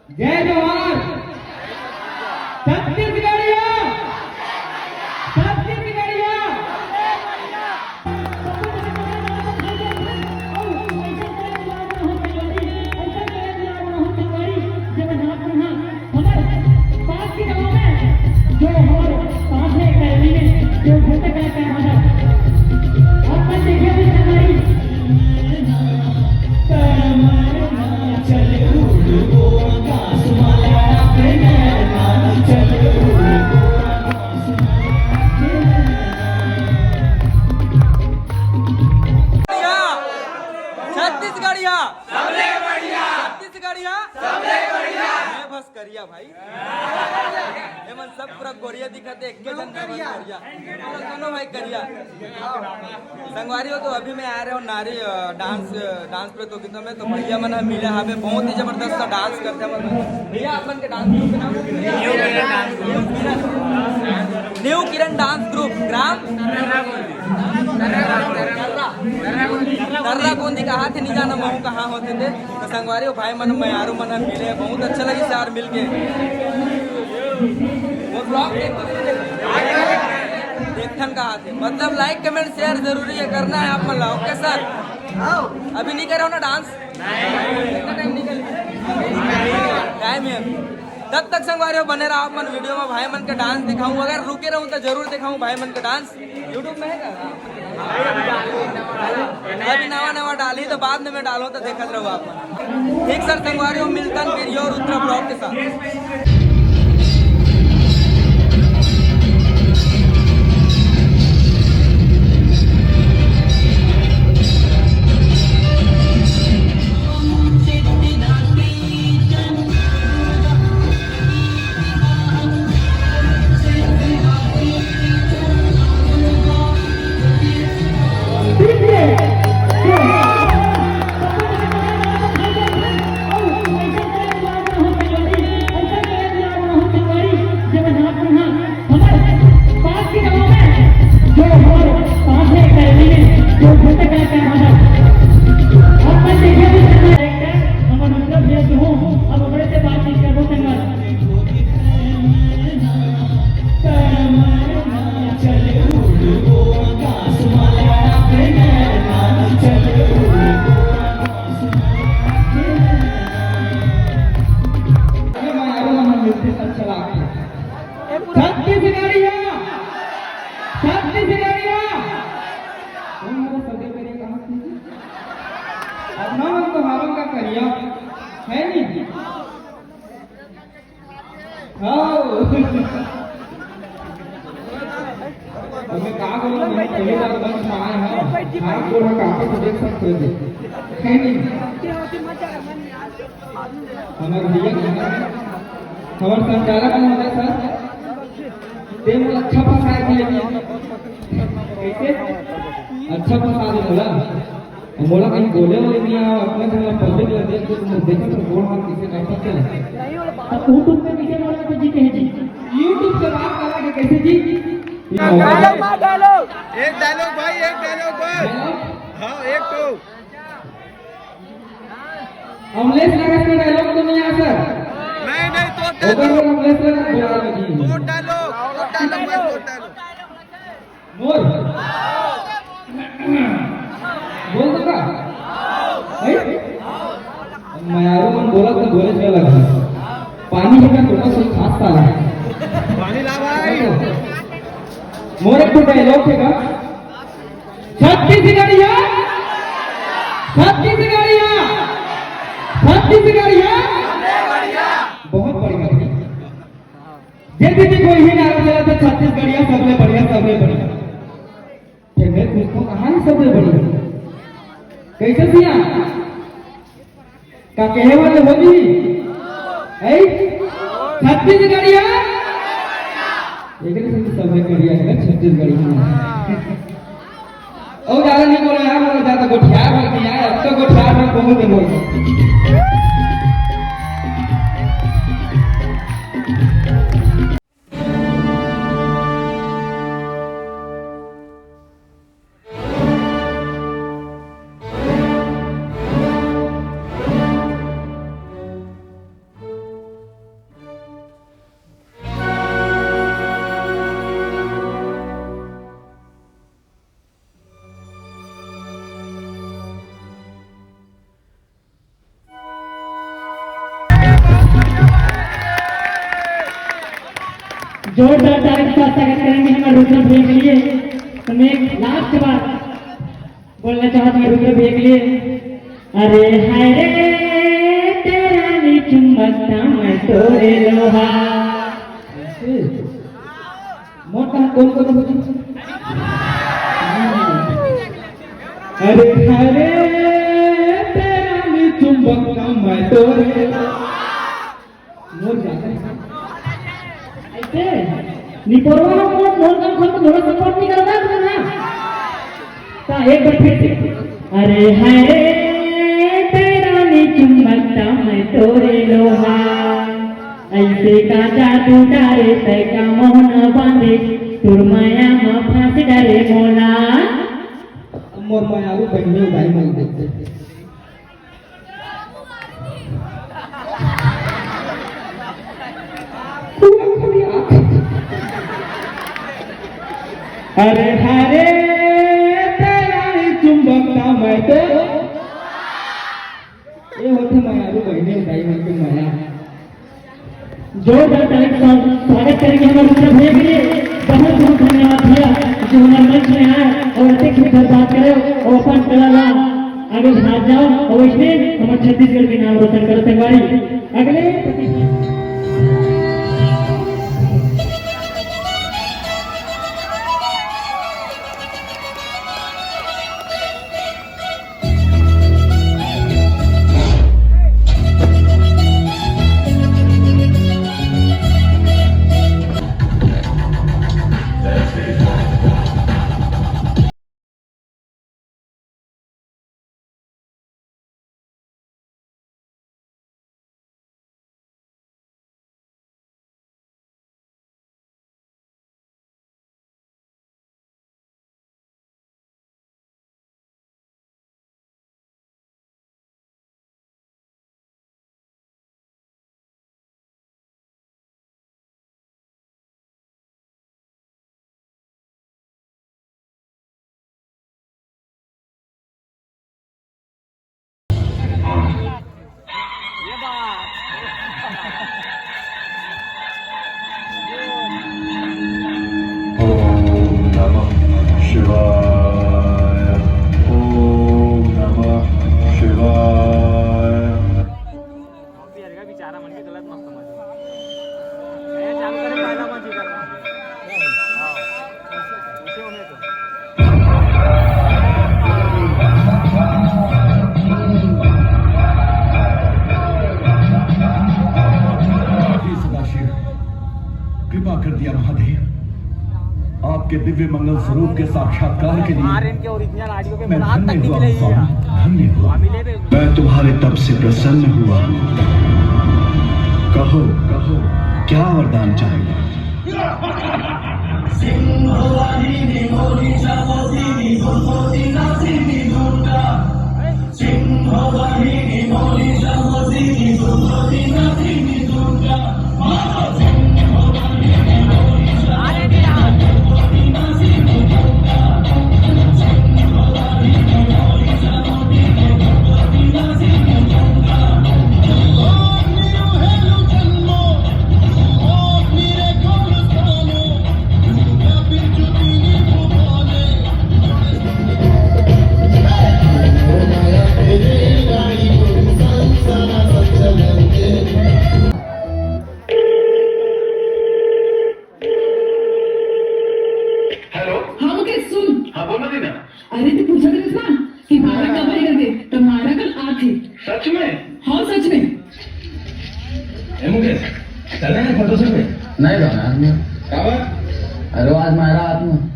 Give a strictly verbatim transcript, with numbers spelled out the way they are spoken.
जय जोहार। छत्तीसगढ़िया, छत्तीसगढ़िया। हमर पास के गांव में जो हमर पास है अकेडमी में जो घूमते करते हैं हमर। आप मन देखिए भी हमारी बढ़िया, छत्तीसगढ़िया, सबले बढ़िया। छत्तीसगढ़िया, सबले बढ़िया। मैं बस करिया भाई। ये मन सब पूरा गोरिया दिखत हे, एक के जन में बस करिया। दोनों भाई करिया। संगवारी हो, तो अभी मैं आ रहे हो नारी, अ, डांस, अ, डांस प्रतियोगिता में, तो भैया मन ह मिले हावे, बहुत ही जबरदस्त डांस करथे मन। भैया, आप मन के डांस ग्रुप के नाम? न्यू किरण डांस ग्रुप, ग्राम? दर्रा गोंदी कहा थे, नहीं जाना महू कहाँ होते थे। तो संगवारी हो, भाई मन, मयारू मन ह मिले, बहुत अच्छा लगी यार मिल के। वो ब्लॉग देख, देखथन कहा थे, मतलब लाइक कमेंट शेयर जरूरी है, करना है आप मन ला। ओके सर, अभी नहीं करे हो ना डांस? कितना टाइम निकल टाइम है अभी। तब तक संगवारी हो बने रहो आप मन वीडियो में, भाई मन के डांस दिखाऊं, अगर रुके रहूं तो जरूर दिखाऊं भाई मन के डांस। YouTube में है क्या? अभी नवा नवा डाली तो बाद में मैं डालूं तो देखत रहो आप मन। ठीक सर, संगवारी हो, मिलतन फिर और उत्तरा ब्लॉग के साथ। छत्तीसगढ़िया, छत्तीसगढ़िया। अपना मन तो हवा का करिया है नहीं। हाँ। अब मैं का बोलूं, मैं पहली बार मंच में आया हूँ। हाथ गोड़ हटा के तो देख सकते हो, है नहीं? हमारे भैया, हमारे संचालक महोदय सर, ते मोला अच्छा फंसाए थे। कैसे? अच्छा फंसा दे मोला। मोला कहीं बोले वाले नहीं आया, अपने घर में पब्लिक लग गया, तो तुम देखो तो गोड़ हाथ कैसे कांपत चला। अब YouTube पे कैसे बोला तो जी कहे जी। YouTube पे बात करा के कैसे जी? डायलॉग मार, डायलॉग। एक डायलॉग भाई, एक डायलॉग बस। डायलॉग? हाँ, एक तो। अमलेश नगद का डायलॉग तो नहीं आया सर? नहीं, नहीं, तो ओकर डायलॉग। अमलेश नगद बोला जी। तो डायलॉग, तो डायलॉग भाई, तो डायलॉग। मोर। बोल दो का? है? मयारू मन बोलत तो बोले चला लगा। पानी है का, थोड़ा सा खास साला है। पानी ला भाई। मोर एक तो डायलॉग है का? छत्तीसगढ़िया, छत्तीसगढ़िया, छत्तीसगढ़िया। बहुत बढ़िया। जे भी कोई ही नारा चला था, छत्तीसगढ़िया सबले बढ़िया, सबले बढ़िया। फेर मैं पूछता हूँ, कहाँ है सबले बढ़िया? कैसे सिया? का कहे वाले हो जी? है? छत्तीसगढ़िया? एकरे से तो सबले बढ़िया है छत्तीसगढ़िया। और ज्यादा नहीं बोला यार, बोला ज्यादा गोठियार मत नहीं यार, अब तो गोठियार में बहुत है बोल। जोरदार ताली के साथ स्वागत करेंगे हमारे रुद्र भैया के लिए। तो मैं एक लास्ट बार बोलना चाहता हूँ रुद्र भैया के लिए। अरे हाय रे, तेरा नी चुंबकता मैं तोरे लोहा। मोर कहाँ कौन कौन होती? अरे हाय रे, तेरा नी चुंबकता मैं तोरे लोहा। मोर जाता है। ऐसे निपोरवा मोर, मोर काम खत्म, मोर सपोर्ट नहीं करता ना। तो एक बार फिर से, अरे हाय रे, तेरा नी चुंबकता मैं तोरे लोहा। ऐसे का जादू डारे तै का मोहन बांधे, तोर माया मा फांस डारे मोला। मोर माया वो बहनी भाई मन देखते। अरे हरे, तेरा ही चुंबकता मैं तो। ये होते माया रू बहने भाई मन के माया। जोरदार ताली के साथ स्वागत करेंगे हमारे उत्तर भैया के लिए। बहुत बहुत धन्यवाद भैया, जो हमारे मंच में आए और अतिथि की बात करे और अपन कला ला आगे बढ़ात जाओ और इसमें हमारे छत्तीसगढ़ के नाम रोशन करो। संगवारी, अगले प्रतिभागी ओम नमः शिवाय। ओम नमः शिवाय। कॉपी हर का बेचारा मन के गलत मत समझ। मैं चालू करे पहला मन जी करना। हाँ। इसे होने दो। हे सदाशिव, कृपा कर दिया महादेव। आपके दिव्य मंगल स्वरूप के साक्षात्कार के लिए तुम्हारे इनके ओरिजिनल ऑडियो पे मैं मुलाकात धन्य तक नहीं हुआ मिलेगी स्वामी, क्या? धन्य हुआ। अभी ले दे। मैं तुम्हारे तप से प्रसन्न हुआ हूँ। कहो, कहो, क्या वरदान चाहिए? हेलो। हाँ मुकेश, सुन। हाँ, बोलो दीना। अरे, तू पूछत रहिस ना कि मारा कब हे करके, त मारा कल आत हे। सच में? हाँ, सच में। ए मुकेश, चले ना फोटो शूट में? नहीं जाना यार मैं। का बात? अरे, आज मारा आत में।